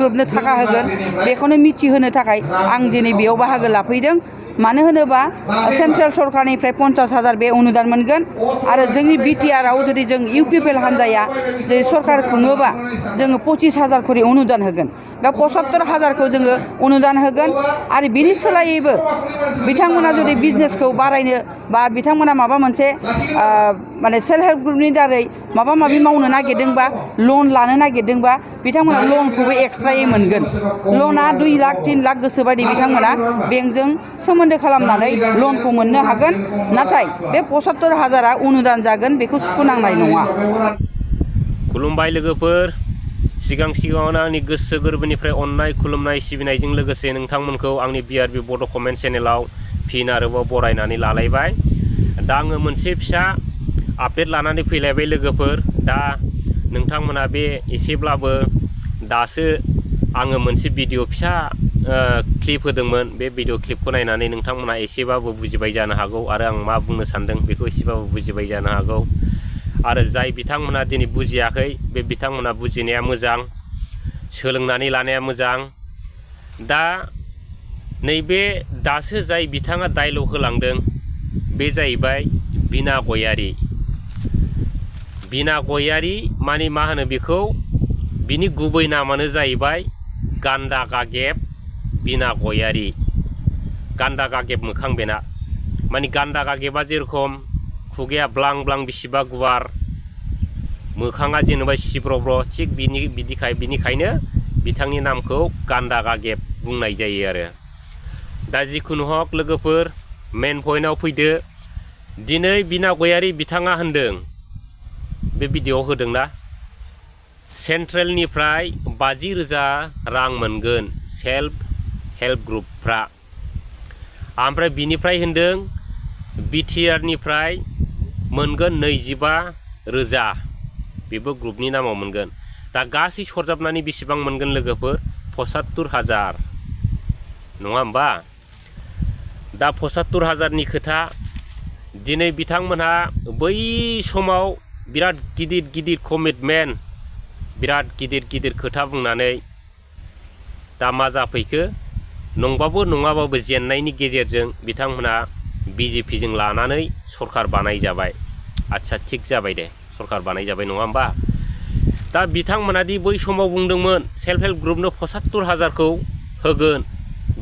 ग्रुपनो थाखा होगोन बेखौनो मिथिहोनो थाखाय आं दिनै बेयाव बाहागो लाफैदों मानो होनोबा सेन्ट्रेल सरकारनिफ्राय 50,000 बे अनुदान मोनगोन आरो जोंनि बिटिआरआव जुदि जों इउपिपिएल हान्जाया जुदि सरकार खुङोबा जोङो 25,000 खरि अनुदान होगोन बे 75,000खौ जोङो अनुदान होगोन आरो बिनि सोलायैबो बिथांमोना जुदि बिजनेसखौ बारायनो बा बिथांमोना माबा मोनसे माने सेल्फ हेल्प ग्रुपनि दारै माबा माबि मावनो नागिरदोंबा लन लानो नागिरदोंबा बिथांमोना लनखौबो एक्सट्रायै मोनगोन लना 2 लाख 3 लाख गोसोबायदि बिथांमोना बेंकजों सोमोन्दो खालामनानै लनखौ मोननो हागोन नाथाय बे 75,000आ अनुदान जागोन बेखौ सुख'नांनाय नङा। खुलुमबाय लोगोफोर सिगाङावनो आंनि गोसो गोरबोनिफ्राय अननाय खुलुमनाय सिबिनायजों लोगोसे नोंथांमोनखौ आंनि बिआरबि बड' कमेन्ट चेनेलाव फिन आरोबाव बरायनानै लालायबाय। दा आङो मोनसे फिसा आपडेट लानानै फैलायबाय लोगोफोर। दा नोंथांमोना बे एसेब्लाबो दासो आङो मोनसे भिडिअ फिसा क्लिप होदोंमोन बे भिडिअ क्लिपखौ नायनानै नोंथांमोना एसेबाबो बुजिबाय जानो हागौ आरो आं मा बुंनो सानदों बेखौ एसेबाबो बुजिबाय जानो हागौ आरो जाय बिथांमोना दिनै बुजियाखै बे बिथांमोना बुजिनाया मोजां सोलोंनानै लानाया मोजां। दा नैबे दासो जाय बिथाङा डायलग होलांदों बे जाहैबाय बिना गयारि। बिना गयारि माने मा होनो बेखौ बिनि गुबै नामानो जाहैबाय गान्दा गागेब बिना गयारि। गान्दा गागेब मोखां बेना माने गान्दा गागेबा जेरखम खुगाया ब्लां ब्लां बिसिबा गुवार मोखाङा जेनेबा सिब्रब्र थिग बिनिखायनो बिथांनि नामखौ गान्दा गागेब बुंनाय जायो आरो। दा जिखुनु हक लोगोफोर मेन पइन्टआव फैदो। दिनै बिना गयारि बिथाङा होनदों बे भिडिअआव होदोंना सेन्ट्रेलनिफ्राय 50,000 रां मोनगोन सेल्फ हेल्प ग्रुपफ्रा ओमफ्राय बिनिफ्राय होनदों बिटिआरनिफ्राय मोनगोन 25,000 बेबो ग्रुपनि नामाव मोनगोन। दा गासै सरजाबनानै बेसेबां मोनगोन लोगोफोर 75,000 नङा होमबा। दा 75,000नि खोथा दिनै बिथांमोनहा बै समाव बिराद गिदिर कमिटमेन्ट बिराद गिदिर खोथा बुंनानै दा मा जाफैखो नंबाबो नङाबाबो जेननायनि गेजेरजों बिथांमोनहा बिजेपिजों लानानै सरकार बानायजाबाय। आच्छा थिग जाबाय दे सरकार बानायजाबाय नङा होमबा। दा बिथांमोना दि बै समाव बुंदोंमोन सेल्फ हेल्प ग्रुपनो 75,000खौ होगोन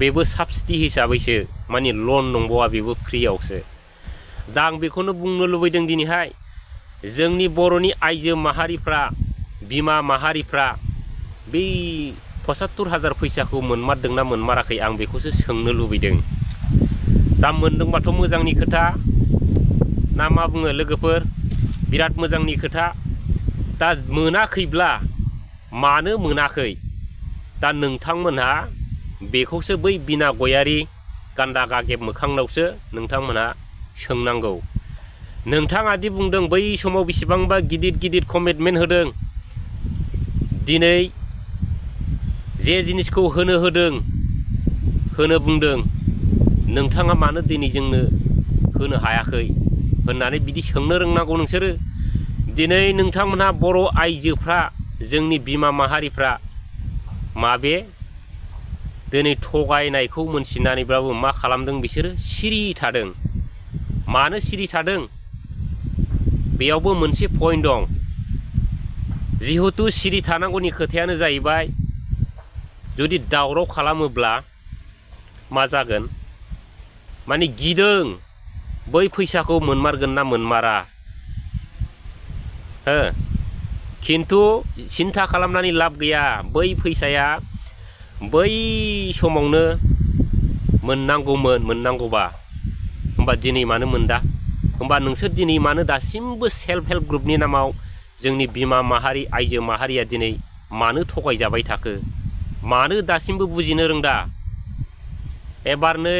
बेबो साबसिडि हिसाबैसो माने लन नंबावा बेबो फ्रियावसो। दा आं बेखौनो बुंनो लुबैदों दिनैहाय जोंनि बर'नि आइजो माहारिफ्रा बिमा माहारिफ्रा बै 75,000 फैसाखौ मोनमारदोंना मोनमाराखै आं बेखौसो सोंनो लुबैदों। दा मोनदोंबाथ' मोजांनि खोथा ना मा बुङो लोगोफोर बिराद मोजांनि खोथा। दा मोनाखैब्ला मानो मोनाखै दा नोंथांमोनहा बेखौसो बै बिना गयारि गान्दा गागेब मोखांनावसो नोंथांमोनहा सोंनांगौ। नोंथाङा दि बुंदों बै समाव बेसेबांबा गिदिर कमिटमेन्ट होदों दिनै जे जिनिसखौ होनो बुंदों नोंथाङा मानो दिनै जोंनो होनो हायाखै होननानै बिदि सोंनो रोंनांगौ नोंसोरो। दिनै नोंथांमोनहा बर' आइजोफ्रा जोंनि बिमा माहारिफ्रा माबे दिनै थगायनायखौ मोनथिनानैब्लाबो मा खालामदों बिसोरो सिरि थादों। मानो सिरि थादों बेयावबो मोनसे पइन्ट दं। जिहेतु सिरि थानांगौनि खोथायानो जाहैबाय जुदि दावराव खालामोब्ला मा जागोन माने गिदों बै फैसाखौ मोनमारगोन ना मोनमारा हो खिन्थु सिन्था खालामनानै लाब गैया। बै फैसाया बै समावनो मोननांगौबा होमबा दिनै मानो मोनदा होमबा नोंसोर दिनै मानो दासिमबो सेल्फ हेल्प ग्रुपनि नामाव जोंनि बिमा माहारि आइजो माहारिया दिनै मानो थगायजाबाय थाखो मानो दासिमबो बुजिनो रोंदा। एबार नै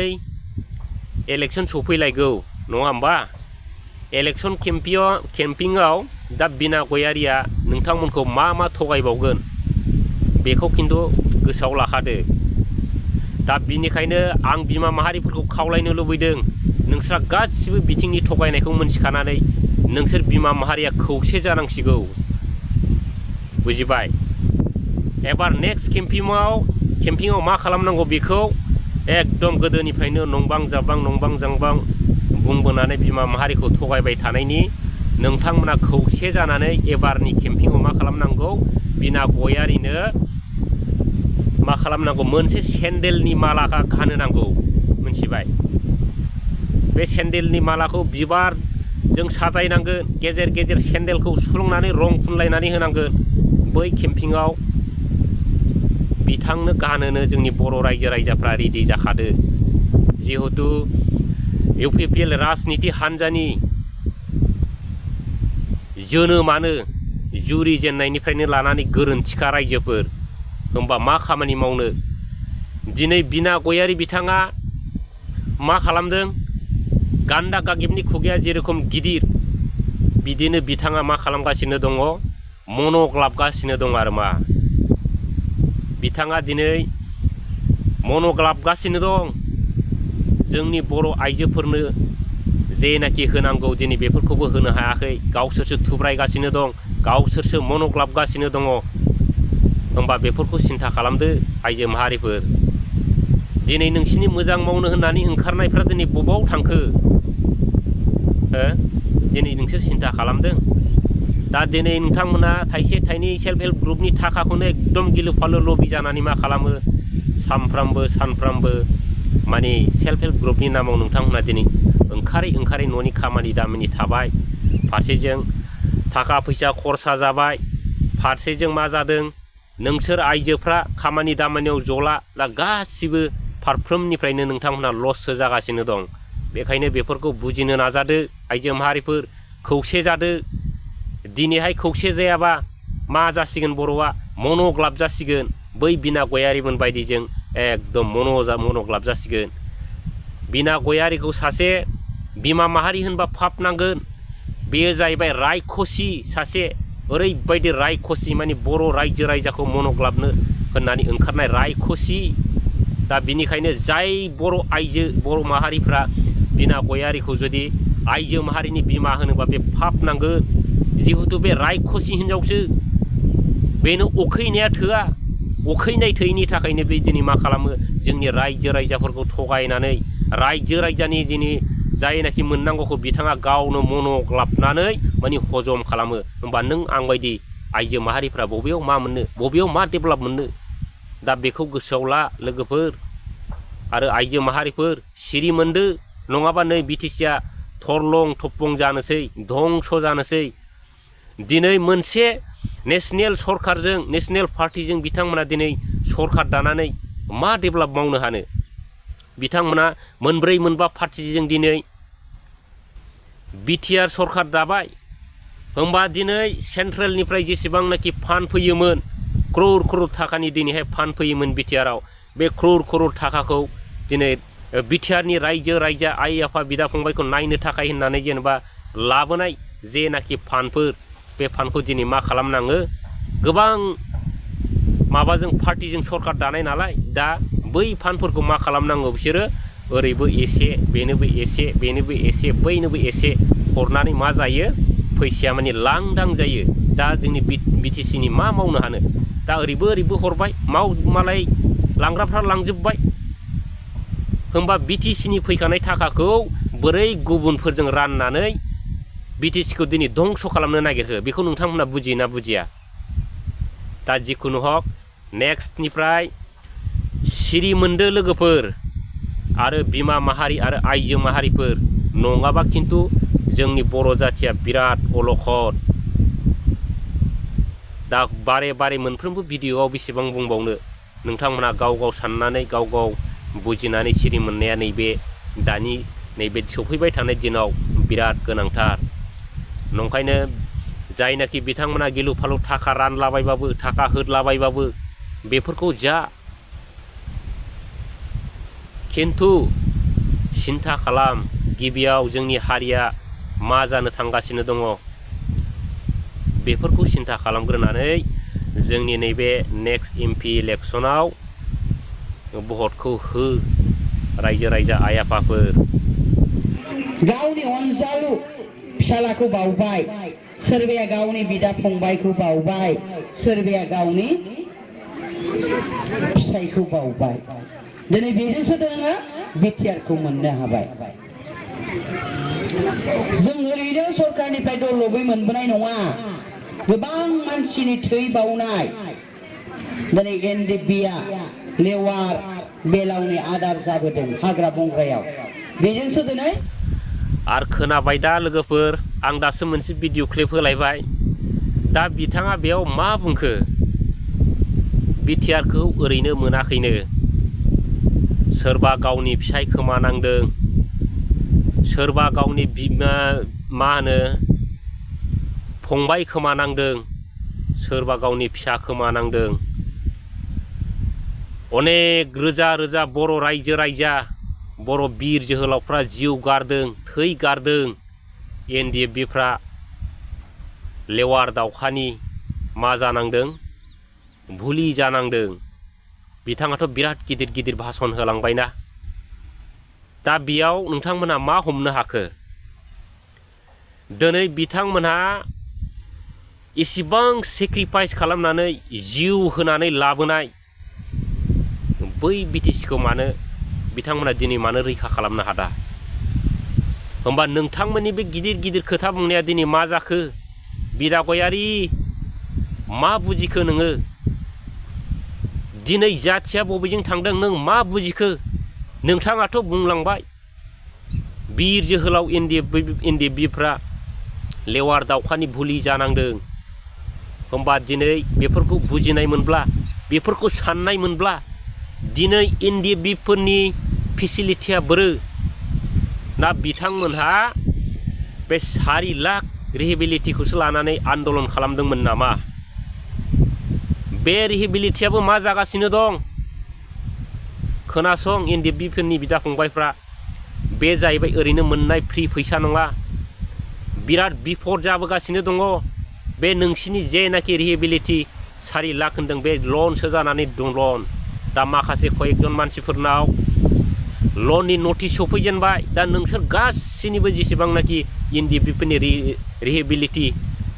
इलेक्सन सफैलायगौ नङा होमबा। इलेक्सन केम्पिंआव दा बिना गयारिया नोंथांमोनखौ मा थगायबावगोन बेखौ खिन्थु गोसोआव लाखादो। दा बिनिखायनो आं बिमा माहारिफोरखौ खावलायनो लुबैदों नोंस्रा गासिबो बिथिंनि थगायनायखौ मोनथिखानानै नोंसोर बिमा माहारिया खौसे जानांसिगौ बुजिबाय। एबार नेक्स्ट केम्पिंआव मा खालामनांगौ बेखौ एकदम गोदोनिफ्रायनो नंबां जाबां बुंबोनानै बिमा माहारिखौ थगायबाय थानायनि नोंथांमोना खौसे जानानै एबारनि केम्पिंआव मा खालामनांगौ बिना गयारिनो मा खालामनांगौ मोनसे सेन्देलनि माला गानहोनांगौ मिथिबाय बे सेन्देलनि मालाखौ बिबारजों साजायनांगोन गेजेर गेजेर सेन्देलखौ सुफ्लंनानै रं फुनलायनानै होनांगोन बै केम्पिंआव बिथांनो गानहोनो जोंनि बर' रायजो राजाफ्रा रेडि जाखादो जिहेतु UPPL राजनिति हान्जानि जोनोमानो जुरिजेननायनिफ्रायनो लानानै गोरोन्थिखा रायजोफोर होमबा मा खामानि मावनो दिनै बिना गयारि बिथाङा मा खालामदों गान्दा गागिबनि खुगाया जेरखम गिदिर बिदिनो बिथाङा मा खालामगासिनो दङ मन'ग्लाबगासिनो दं आरो मा बिथाङा दिनै मन'ग्लाबगासिनो दं जोंनि बर' आइजोफोरनो जेनाखि होनांगौ दिनै बेफोरखौबो होनो हायाखै गावसोरसो थुब्रायगासिनो दं गावसोरसो मन'ग्लाबगासिनो दङ होमबा बेफोरखौ सिन्था खालामदो आइजो माहारिफोर दिनै नोंसिनि मोजां मावनो होननानै ओंखारनायफ्रा दिनै बबाव थांखो दिनै नोंसोर सिन्था खालामदों दा दिनै नोंथांमोना थाइसे थाइनै सेल्फ हेल्प ग्रुपनि थाखाखौनो एकदम गिलु फालु लबि जानानै मा खालामो सानफ्रामबो माने सेल्फ हेल्प ग्रुपनि नामाव नोंथांमोना दिनै ओंखारै न'नि खामानि दामानि थाबाय फारसेजों थाखा फैसा खरसा जाबाय फारसेजों मा जादों नोंसोर आइजोफ्रा खामानि दामानियाव जला दा गासिबो फारफ्रोमनिफ्रायनो नोंथांमोना लससो जागासिनो दं बेखायनो बेफोरखौ बुजिनो नाजादो आइजो माहारिफोर खौसे जादो दिनैहाय खौसे जायाबा मा जासिगोन बर'आ मन'ग्लाब जासिगोन बै बिना गयारिमोन बायदिजों एकदम मन'ग्लाब जासिगोन बिना गयारिखौ सासे बिमा माहारि होनबा फाप नांगोन बेयो जाहैबाय रायखसि सासे ओरैबायदि रायखसि माने बर' रायजो राजाखौ मन'ग्लाबनो होननानै ओंखारनाय रायखसि दा बिनिखायनो जाय बर' माहारिफ्रा बिना गयारिखौ जुदि आइजो माहारिनि बिमा होनोबा बे फाप नांगोन जिहेतु बे रायखसि हिनजावसो बेनो अखैनाया थोआ अखैनाय थोयैनि थाखायनो बे दिनै मा खालामो जोंनि रायजो राजाफोरखौ थगायनानै रायजो राजानि दिनै जायनाखि मोननांगौखौ बिथाङा गावनो मन'ग्लाबनानै माने हजम खालामो होमबा नों आं बायदि आइजो माहारिफ्रा बबेयाव मा मोननो बबेयाव मा डेभेलप मोननो दा बेखौ गोसोआव ला लोगोफोर आरो आइजो माहारिफोर सिरि मोनदो नङाबा नै BTCआ थरलं थपं जानोसै धंस जानोसै दिनै मोनसे नेशनेल सरकारजों नेशनेल पार्टिजों बिथांमोना दिनै सरकार दानानै मा डेभेलप मावनो हानो बिथांमोना मोनब्रै मोनबा पार्टिजों दिनै BTR सरकार दाबाय होमबा दिनै सेन्ट्रेलनिफ्राय जेसेबांनाखि फान्ड फैयोमोन क्रर थाखानि दिनैहाय फान्ड फैयोमोन BTRआव बे क्रर थाखाखौ दिनै BTRनि रायजो राजा आइ आफा बिदा फंबायखौ नायनो थाखाय होननानै जेनेबा लाबोनाय जेनाखि फान्डफोर बे फान्डखौ दिनै मा खालामनाङो गोबां माबाजों पार्टिजों सरकार दानाय नालाय दा बै फान्डफोरखौ मा खालामनांगौ बिसोरो ओरैबो एसे बेनोबो एसे बेनोबो एसे बैनोबो एसे हरनानै मा जायो फैसाया माने लांदां जायो दा जोंनि BTCनि मा मावनो हानो दा ओरैबो हरबाय मालाय लांग्राफ्रा लांजोबबाय होमबा BTCनि फैखानाय थाखाखौ बोरै गुबुनफोरजों राननानै BTCखौ दिनै धंस खालामनो नागिरखो बेखौ नोंथांमोना बुजियोना बुजिया दा जिखुनु हक नेक्स्टनिफ्राय सिरि मोनदो लोगोफोर आरो बिमा माहारि आरो आइजो माहारिफोर नङाबा खिन्थु जोंनि बर' जाथिया बिराद अलखद दा बारे मोनफ्रोमबो भिडिअआव बेसेबां बुंबावनो नोंथांमोना गाव साननानै गाव बुजिनानै सिरि मोननाया दानि नैबे सफैबाय थानाय दिनाव बिराद गोनांथार नंखायनो जायनाखि बिथांमोना गिलु फालु थाखा रानलाबायबाबो थाखा होदलाबायबाबो बेफोरखौ जा खिन्थु सिन्था खालाम गिबियाव जोंनि हारिया मा जानो थांगासिनो दङ बेफोरखौ सिन्था खालामग्रोनानै जोंनि नैबे नेक्स्ट MP इलेक्सनाव भटखौ हो रायजो राजा आइ आफाफोर गावनि अनजालु फिसालाखौ बावबाय सोरबाया गावनि बिदा फंबायखौ बावबाय सोरबाया गावनि फिसाइखौ बावबाय दिनै बेजोंसो नोङो बिटिआरखौ मोननो हाबाय जों ओरैनो सरकारनिफ्राय दलबै मोनबोनाय नङा गोबां मानसिनि थै बावनाय दिनै एनडिएफबिआ लेवार बेलावनि आदार जाबोदों हाग्रा बंग्रायाव बेजोंसो दिनै आरो खोनाबाय दा लोगोफोर आं दासो मोनसे भिडिअ क्लिप होलायबाय दा बिथाङा बेयाव मा बुंखो बिटिआरखौ ओरैनो मोनाखैनो सोरबा गावनि फिसाय खोमानांदों सोरबा गावनि बिमा मा होनो फंबाय खोमानांदों सोरबा गावनि फिसा खोमानांदों अनेक रोजा रोजा बर' रायजो राजा बर' बिर जोहोलावफ्रा जिउ गारदों थै गारदों एनडिएफबिफ्रा लेवार दावखानि मा जानांदों भुलि जानांदों बिथाङाथ' बिराद गिदिर गिदिर भाषण होलांबायना दा बेयाव नोंथांमोनहा मा हमनो हाखो दिनै बिथांमोनहा इसिबां सेक्रिफाइस खालामनानै जिउ होनानै लाबोनाय बै बिटिसिखौ मानो बिथांमोना दिनै मानो रैखा खालामनो हादा होमबा नोंथांमोननि बे गिदिर गिदिर खोथा बुंनाया दिनै मा जाखो बिदा गयारि मा बुजिखो नोङो दिनै जाथिया बबेजों थांदों नों मा बुजिखो नोंथाङाथ' बुंलांबाय बिर जोहोलाव एनडिएफबिफ्रा लेवार दावखानि भुलि जानांदों होमबा दिनै बेफोरखौ बुजिनाय मोनब्ला बेफोरखौ साननाय मोनब्ला दिनै एनडिएफबिफोरनि फेसिलिटिया बोरो ना बिथांमोनहा बे 4 लाख रिहेबिलिटिखौसो लानानै आन्दलन खालामदोंमोन नामा बे रिहेबिलिटियाबो मा जागासिनो दं खोनासं एनडिएफबिफोरनि बिदा फंबायफ्रा बे जाहैबाय ओरैनो मोननाय फ्रि फैसा नङा बिराद बिफद जाबोगासिनो दङ बे नोंसिनि जेनाखि रिहेबिलिटि 4 लाख होनदों बे लनसो जानानै दं लन दा माखासे कयेकजन मानसिफोरनाव लननि नटिस सफैजेनबाय दा नोंसोर गासिनिबो जेसेबांनाखि एनडिएफबिफोरनि रिहेबिलिटि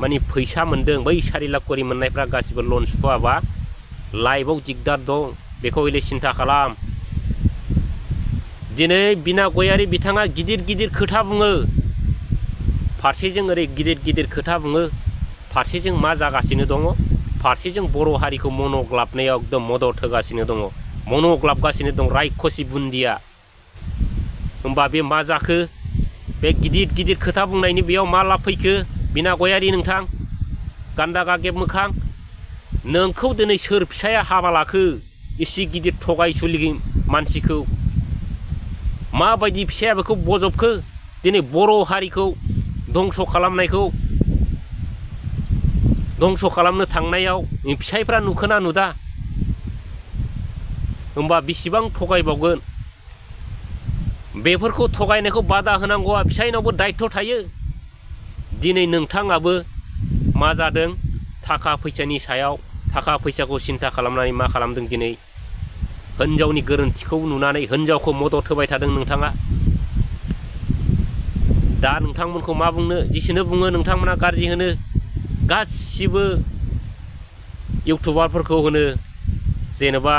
माने फैसा मोनदों बै 4 लाख करि मोननायफ्रा गासिबो लन सुख'आबा लाइफआव दिगदार दं बेखौ हले सिन्था खालाम दिनै बिना गयारि बिथाङा गिदिर गिदिर खोथा बुङो फारसेजों ओरै गिदिर गिदिर खोथा बुङो फारसेजों मा जागासिनो दङ फारसेजों बर' हारिखौ मन'ग्लाबनायाव एकदम मदद होगासिनो दङ मन'ग्लाबगासिनो दं रायखसि बुन्दिया होमबा बे मा जाखो बे गिदिर गिदिर खोथा बुंनायनि बेयाव मा लाब फैखो बिना गयारि नोंथां गान्दा गागेब मोखां नोंखौ दिनै सोर फिसाया हाबा लाखो इसे गिदिर थगायसुलि मानसिखौ माबायदि फिसाया बेखौ बजबखो दिनै बर' हारिखौ धंस' खालामनायखौ धंस' खालामनो थांनायाव फिसायफ्रा नुखोना नुदा होमबा बेसेबां थगायबावगोन बेफोरखौ थगायनायखौ बादा होनांगौआ फिसायनावबो दायित्व थायो दिनै नोंथाङाबो मा जादों थाखा फैसानि सायाव थाखा फैसाखौ सिन्था खालामनानै मा खालामदों दिनै हिन्जावनि गोरोन्थिखौ नुनानै हिन्जावखौ मदद होबाय थादों नोंथाङा दा नोंथांमोनखौ मा बुंनो जेसेनो बुङो नोंथांमोना गाज्रि होनो गासिबो इउटुबारफोरखौ होनो जेनेबा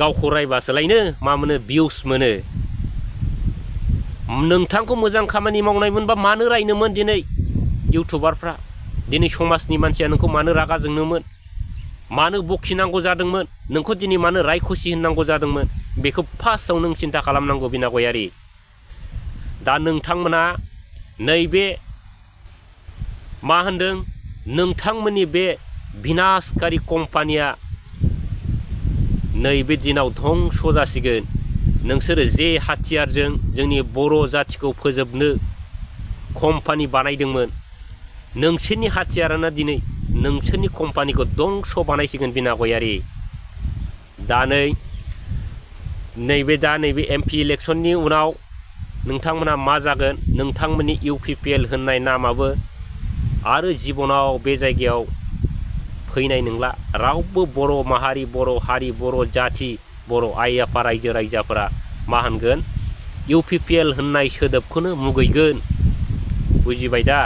गावखौ रायबासोलायनो मा मोनो भिउस मोनो नोंथांखौ मोजां खामानि मावनायमोनबा मानो रायनोमोन दिनै इउटुबारफ्रा दिनै समाजनि मानसिया नोंखौ मानो रागा जोंनोमोन मानो बखिनांगौ जादोंमोन नोंखौ दिनै मानो रायखसि होननांगौ जादोंमोन बेखौ फार्स्टआव नों सिन्था खालामनांगौ बिना गयारि दा नोंथांमोना नैबे मा होनदों नोंथांमोननि बे बिनाशकारि कम्पानिया नैबे दिनाव धंस' जासिगोन नोंसोरो जे हाथियारजों जोंनि बर' जाथिखौ फोजोबनो कम्पानि बानायदोंमोन नोंसोरनि हाथियारानो दिनै नोंसोरनि कम्पानिखौ धंस' बानायसिगोन बिना गयारि दा नैबे एमपि इलेक्सननि उनाव नोंथांमोना मा जागोन नोंथांमोननि इउपिपिएल होननाय नामाबो आरो जिबनाव बे जायगायाव फैनाय नंला रावबो बर' माहारि बर' हारि बर' जाथि बर' आइ आफा रायजो राजाफोरा मा होनगोन इउपिपिएल होननाय सोदोबखौनो मुगैगोन बुजिबाय दा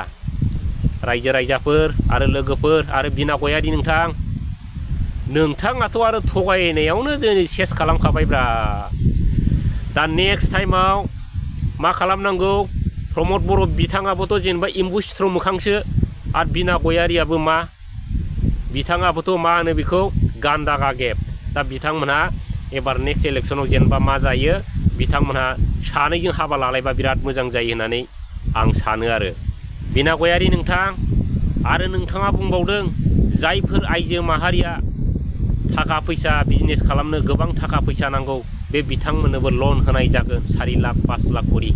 रायजो राजाफोर आरो लोगोफोर आरो बिना गयारि नोंथां नोंथाङाथ' आरो थगायनायावनो दिनै सेस खालामखाबायब्रा दा नेक्स्ट टाइमाव मा खालामनांगौ प्रमद बर' बिथाङाबोथ' जेनेबा एम्बु सिथ्र मोखांसो आरो बिना गयारियाबो मा बिथाङाबोथ' मा होनो बेखौ गान्दा गागेब दा बिथांमोनहा एबार नेक्स्ट इलेक्सनाव जेनेबा मा जायो बिथांमोनहा सानैजों हाबा लालायबा बिराद मोजां जायो होननानै आं सानो आरो बिना गयारि नोंथां आरो नोंथाङा बुंबावदों जायफोर आइजो माहारिया थाखा फैसा बिजनेस खालामनो गोबां थाखा फैसा नांगौ बे बिथांमोननोबो लन होनाय जागोन 4 लाख 5 लाख करि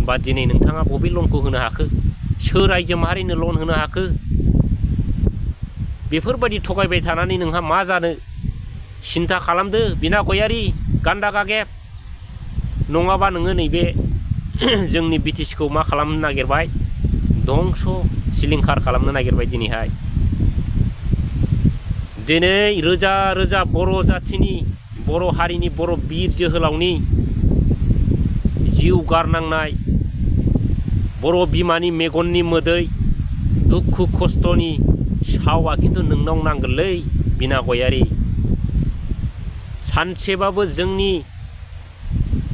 बा दिनै नोंथाङा बबे लनखौ होनो हाखो सोर आइजो माहारिनो लन होनो हाखो बेफोरबायदि थगायबाय थानानै नोंहा मा जानो सिन्था खालामदो बिना गयारि गान्दा गागेब नङाबा नोङो नैबे जोंनि बिटिसिखौ मा खालामनो नागिरबाय दंस' सिलिंखार खालामनो नागिरबाय दिनैहाय दिनै रोजा रोजा बर' जाथिनि बर' हारिनि बर' बिर जोहोलावनि जिउ गारनांनाय बर' बिमानि मेगननि मोदै दुखु खस्थ'नि सावा खिन्थु नोंनाव नांगोनलै बिना गयारि सानसेबाबो जोंनि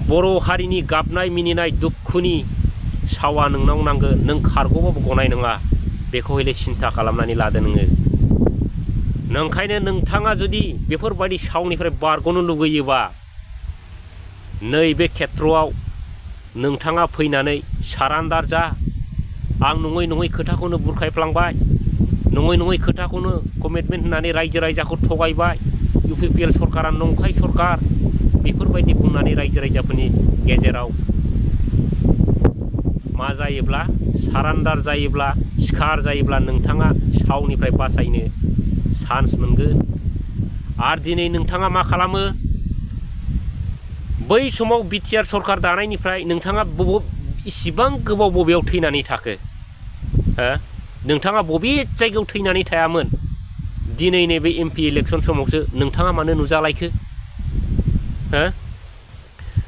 बर' हारिनि गाबनाय मिनिनाय दुखुनि सावा नोंनाव नांगोन नों खारग'बाबो गनाय नङा बेखौ हले सिन्था खालामनानै लादो नोङो नोंखायनो नोंथाङा जुदि बेफोरबायदि सावनिफ्राय बारग'नो लुगैयोबा नैबे खेथ्रआव नोंथाङा फैनानै सारान्डार जा आं नङै नङै खोथाखौनो बुरखायफ्लांबाय नङै नङै खोथाखौनो कमिटमेन्ट होनानै रायजो राजाखौ थगायबाय UPPL सरकारा नंखाय सरकार बेफोरबायदि बुंनानै रायजो राजाफोरनि गेजेराव मा जायोब्ला सारान्डार जायोब्ला सिखार जायोब्ला नोंथाङा सावनिफ्राय बासायनो चान्स मोनगोन आरो दिनै नोंथाङा मा खालामो बै समाव बिटिआर सरकार दानायनिफ्राय नोंथाङा इसिबां गोबाव बबेयाव थैनानै थाखो हो नोंथाङा बबे जायगायाव थैनानै थायामोन दिनै नैबे MP इलेक्सन समावसो नोंथाङा मानो नुजालायखो हो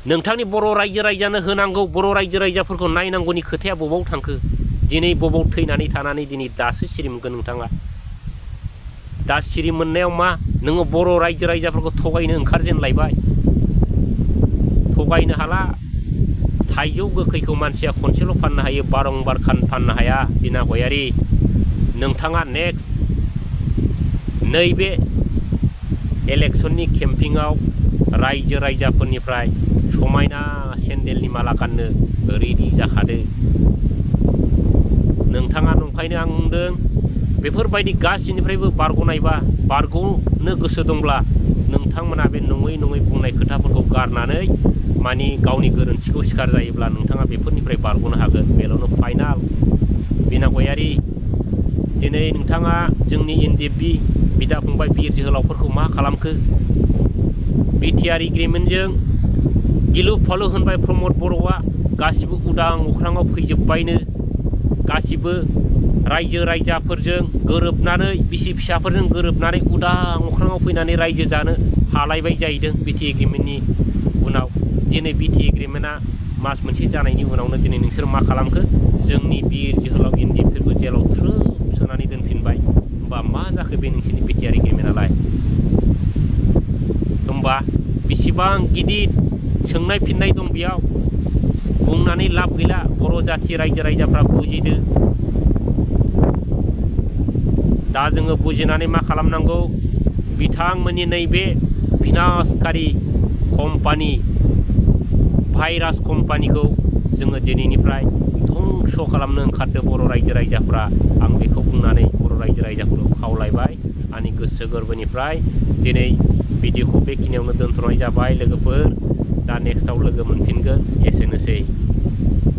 नोंथांनि बर' रायजो राजानो होनांगौ बर' रायजो राजाफोरखौ नायनांगौनि खोथाया बबाव थांखो दिनै बबाव थैनानै थानानै दिनै दासो सिरि मोनगोन नोंथाङा दा सिरि मोननायाव मा नोङो बर' रायजो राजाफोरखौ थगायनो ओंखारजेनलायबाय थगायनो हाला थाइजौ गोखैखौ मानसिया खनसेल' फाननो हायो बारंबार फाननो हाया बिना गयारि नोंथाङा नेक्स्ट नैबे इलेक्सननि केम्पिंआव रायजो राजाफोरनिफ्राय समायना सेन्देलनि माला गाननो रेडि जाखादो नोंथाङा नंखायनो आं बुंदों बेफोरबायदि गासैनिफ्रायबो बारग'नायबा बारग'नो गोसो दंब्ला नोंथांमोना बे नङै नङै बुंनाय खोथाफोरखौ गारनानै मानि गावनि गोरोन्थिखौ सिखार जायोब्ला नोंथाङा बेफोरनिफ्राय बारग'नो हागोन बेल'नो फाइनाल बिना गयारि दिनै नोंथाङा जोंनि NDFB बिदा फंबाय बिर जोहोलावफोरखौ मा खालामखो बिटिआर एग्रिमेन्टजों गिलु फालु होनबाय प्रमद बर'आ गासिबो उदां अख्राङाव फैजोब्बायनो गासिबो रायजो राजाफोरजों गोरोबनानै बिसि फिसाफोरजों गोरोबनानै उदां अख्राङाव फैनानै रायजो जानो हालायबाय जाहैदों बिटि एग्रिमेन्टनि उनाव दिनै बिटि एग्रिमेन्टआ मास मोनसे जानायनि उनावनो दिनै नोंसोर मा खालामखो जोंनि बिर जोहोलाव NDFBफोरखौ जेलाव थ्रोब सोनानै दोनफिनबाय होमबा मा जाखो बे नोंसोरनि बिटिआर एग्रिमेन्टआलाय होमबा बेसेबां गिदिर सोंनाय फिननाय दं बेयाव बुंनानै लाब गैला बर' जाथि रायजो राजाफ्रा बुजिदो दा जोङो बुजिनानै मा खालामनांगौ बिथांमोननि नैबे बिनाशकारि कम्पानि भाइरास कम्पानिखौ जोङो दिनैनिफ्राय धंस' खालामनो ओंखारदों बर' रायजो राजाफ्रा आं बेखौ बुंनानै बर' रायजो राजाफोरखौ खावलायबाय आंनि गोसो गोरबोनिफ्राय दिनै भिडिअखौ बेखिनियावनो दोनथ'नाय जाबाय लोगोफोर दा नेक्स्टआव लोगो मोनफिनगोन एसेनोसै